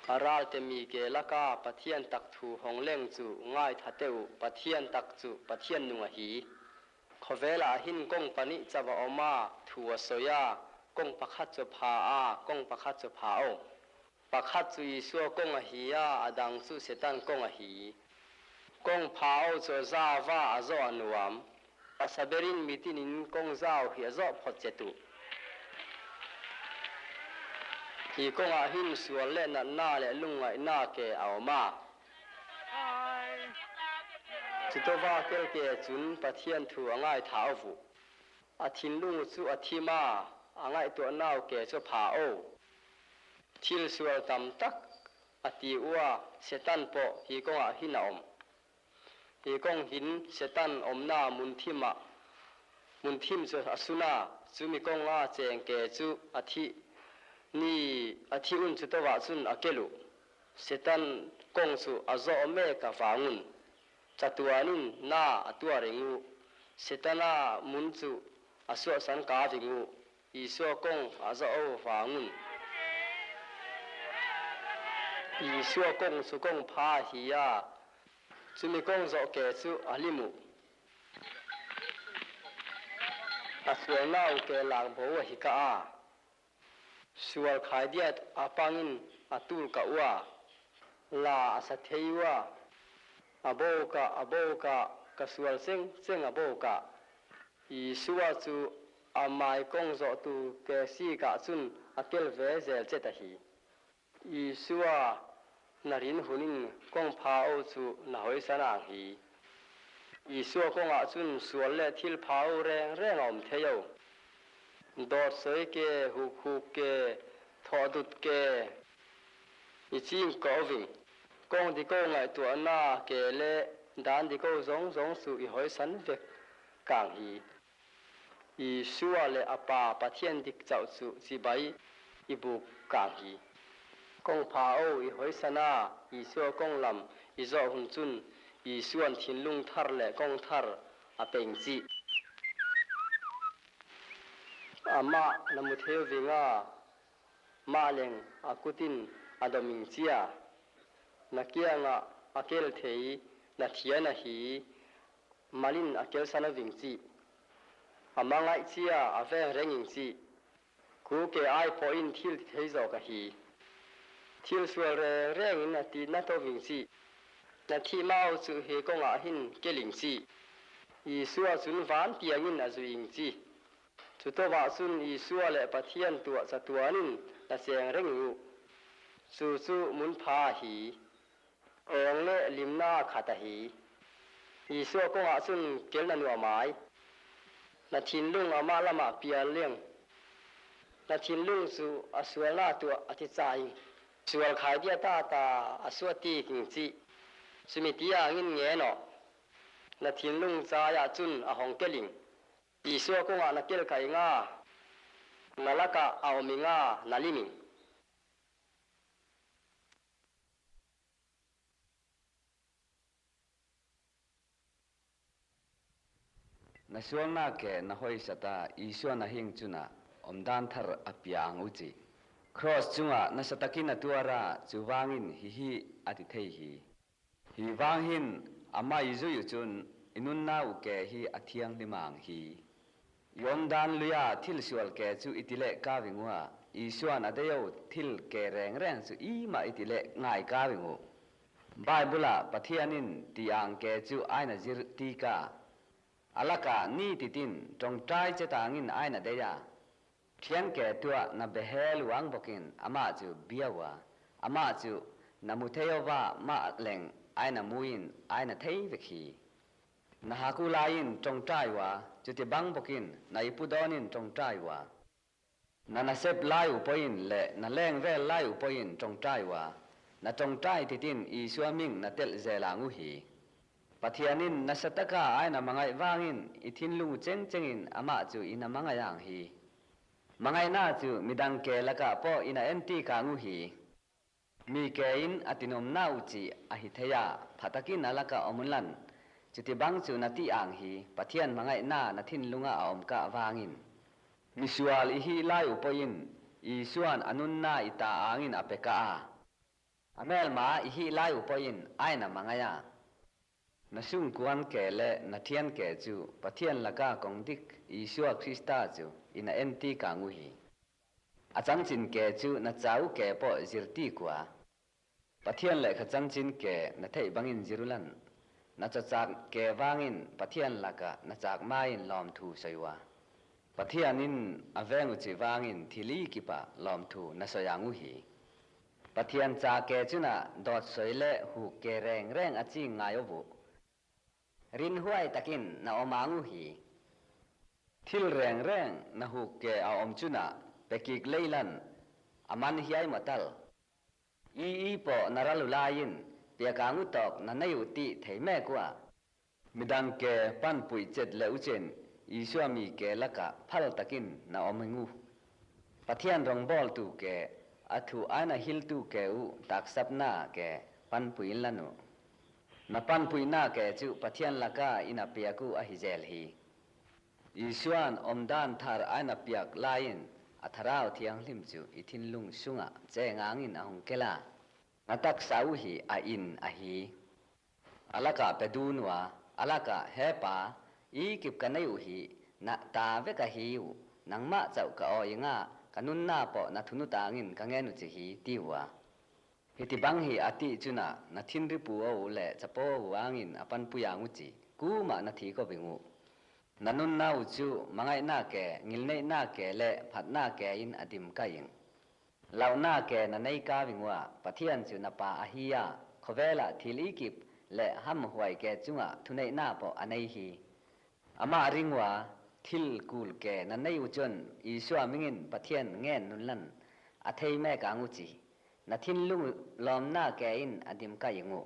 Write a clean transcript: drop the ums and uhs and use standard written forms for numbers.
A ralte mi ke laka Pathian tak thu hong leng chu ngai tha teh u, Pathian tak chu Pathian nung a hi. Khawvelah hin kawng pahnih chauh a awm a, thu a sawi a, kawng pakhat chu pha a, kawng pakhat chu pha o. Pakhat chu Isua kawng a hi a, a dang chu Setan kawng a hi. Kawng pha o chu a zau a, a zawh a nuam. Hmasa berin mitinin kawng zau hi a zawh phawt che tuh. Hi kawngah hin sual leh natna leh lungngaihna ke a awm a. Chutova kel ke chun Pathian thu a ngaithla o vuh. A thinlung chu a thim a, a ngaihtuah nau ke chu a pha o. Thil sual tam tak a ti u a, Setan pawh hi kawngah hin a awm. Hi kawng hin Setan awmna mun thimah mun thim chu a sun a, chumi kawnga cheng ke chu a thih ni a thih un chu tovah chun a keluh. Setan kawng chu a zawh mek a vangun. Chatuanin na a tuar eng u. Setana mun chu a suahsan ka ving u. Isua kawng a zawh o vangun. Isua kawng chu kawng pha a hi a, chumi kawng zawh ke chu a hlim u. A sual nau ke lak bo a hi ka a. Sual khaidiat a pangin a tul ka u a, la a sa thei u a, a bo ka a bo ka, ka sual cheng cheng a bo ka. Isua chu a mai kawng zawhtu ke si kah chun a kel ve zel che ta hi. Isua na rin hunin kawng pha o chu na hawi san ang hi. Isua kawngah chun sual leh thil pha o reng reng a awm thei o. Dawt sawi ke, huk huk ke, thawh dut ke, i ching ka oving. Kawng diko ngaihtuahna ke leh dan diko zawng zawng chu i hawi san vek kang hi. Isua leh a Pa Pathian dik chauh chu chibai i buk kang hi. Kawng pha o i hawi san a, Isua kawng lam i zawh hun chun Isua'n thinlung thar leh kawng thar a peng chih. Amah na mu theu ving a, mah leng a kutin a dawming chia. Na kiangah a kel thei, na thian a hi, Malin a kelsan a ving chih. A mangaih chia a veng reng ing chih. Ku ke ai pawhin thil ti thei zawk a hi. Thil sual reng reng in a ti na to ving chih. Na thih mau chu he kawngah hin keling chih. Isua chun van tiangin a zui ing chih. Chu tovah chun Isua leh Pathian tuah chatuanin na cheng reng ing u. Chu chu mun pha a hi. Eng leh limna khat a hi. Isua kawngah chun kel na nuam ai. Na thinlung amah lamah pial leng. Na thinlung chu a sualna tuah a ti chaing. Sual khaidia ta ta a suah ti king chih. Chumi ti angin nge nawh. Na thinlung chaiah chun a hawng keling. Isua kawngah na kel kai nga. Na lakah a awm inga na liming. Na sualnak ke na hawi sata Isua na hing chuna awmdan thar a piang u chi. Cross chunga nasa takin a tuara chu wangin hi hi a ti thei hi. Hi wang hin ama izu yu chun inun na u ke hi a thiang limang hi. Yom dan luya thil sual ke chu itile ka wingwa Isuan adeyo thil ke reng reng chu i ma itile ngai ka wingu. Bible-a Pathianin tiang ke chu aina zir ti ka. Alaka ni titin tong tai che tangin aina deya. Thian ke tua na behel wang bokin ama chu biawa. Ama chu na mutheyowa ma leng aina muin aina thei vekhi. Na haku lain tong tai wa chuti bang bokin na ipudonin tong tai wa. Na na sep lai upoin le na leng vel lai upoin tong tai wa. Na tong tai titin Isua ming na tel zelangu hi. Pathianin na sataka ai na mangai wangin ithin lung cheng chengin ama chu ina mangayang hi. Mangai na chu midang ke laka po ina enti kangu hi. Mi ke in atinom na uchi a hi theya phatakin alaka omunlan. Chuti bang chu na ti ang hi Pathian mangai na na thin lunga a om ka wangin. Misual i hi lai upoin Isuan anun na ita angin apeka a. Amel ma i hi lai u pawhin aina mangaya. Na sung kuan ke le na thian ke chu Pathian laka kong dik Isua Krista chu ina enti ka ngu hi. A changchin ke chu na chau ke po zirti kwa. Pathian le kha changchin ke na thei bangin zirulan. Na cha chak ke wangin Pathian laka na chak main lom thu soiwa. Pathianin avengu chi wangin thili kipa lom thu na soyangu hi. Pathian cha ke chuna dot soile hu ke reng reng achi ngayo bu. Rin huai takin na omangu hi. Thil reng reng na hu ke a om chuna pekik leilan aman hiai matal. I i po naralulain piakangu tok na nei uti theime kwa. Midang ke pan pui chet le uchen Isua mi ke laka phal takin na omengu. Pathian rong bol tu ke athu ana hil tu ke u taksap na ke pan puin lanu. Na pan pui na ke chu Pathian laka ina piaku a hizel hi. Isuan omdan thar ana piak lain atharau thiang hlim chu ithin lung sunga che ngangin ahung kela. Natak sau hi a in a hi. Alaka pedunwa alaka hepa i kip kanai u hi na ta ve ka hi u nangma chau ka o inga kanun na po na thunu tangin ka ngenu chi hi tiwa. Hiti bang hi ati chuna na thin ri pu o le chapo wangin apan puyangu chi ku ma na thi ko bingu. Nanun na u chu mangai na ke ngil nei na ke le phat na ke in adim ka ing. Lau na ke na nei ka bingwa Pathian chu na pa a hi ya khovela thil ikip le ham huai ke chunga thunei na po anei hi. Ama ringwa thil kul ke na nei u chun Isua mingin Pathian ngen nun lan a thei me ka ngu chi. Na thin lung lom na ke in adim ka ingu.